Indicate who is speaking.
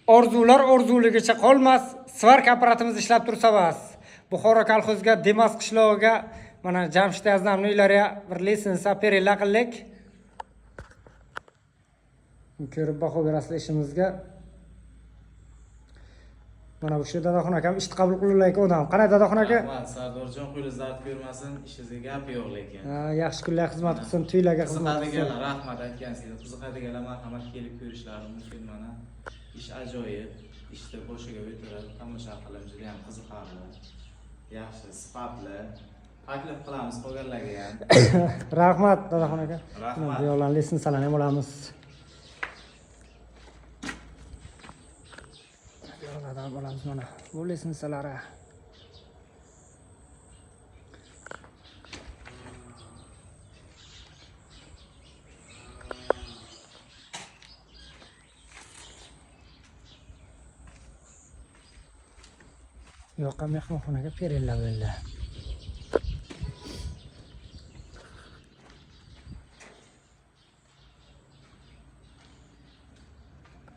Speaker 1: Orzular orzuligicha qolmas, svarka apparatimiz ishlab tursa bas. Buxoro kolxoziga, Demas qishlog'iga mana Jamshid Aznamni uylariga bir лестница perilla qildik. Ko'rib baho berasizlar ishimizga. Mana bu shu Dadaxon akam ishni qabul qilayotgan odam. Qanday Dadaxon aka?
Speaker 2: Rahmat, Sardorjon, qo'lingiz dard ko'rmasin, ishingizga gap yo'q lekin.
Speaker 1: Ha, yaxshi kunlar xizmat qilsin, to'ylarga xizmat qilsin.
Speaker 2: Qiziqadiganlar, rahmat aytgansizlar. Qiziqadiganlar marhamat kelib ko'rishlari mumkin mana. Ish ajoyib, ishni boshiga o'tirib tomosha qilib juda ham qiziqarli. Yaxshi, sifatli. Taklif qilamiz qolganlarga ham.
Speaker 1: Rahmat Dadaxon aka.
Speaker 2: Rahmat.
Speaker 1: Mana bu yoqlarni лестница larni ham olamiz. Bu yoqlardan ham olamiz mana. Bu лестница lari. Bu yoqqa mehmonxonaga perilla bo'ldi.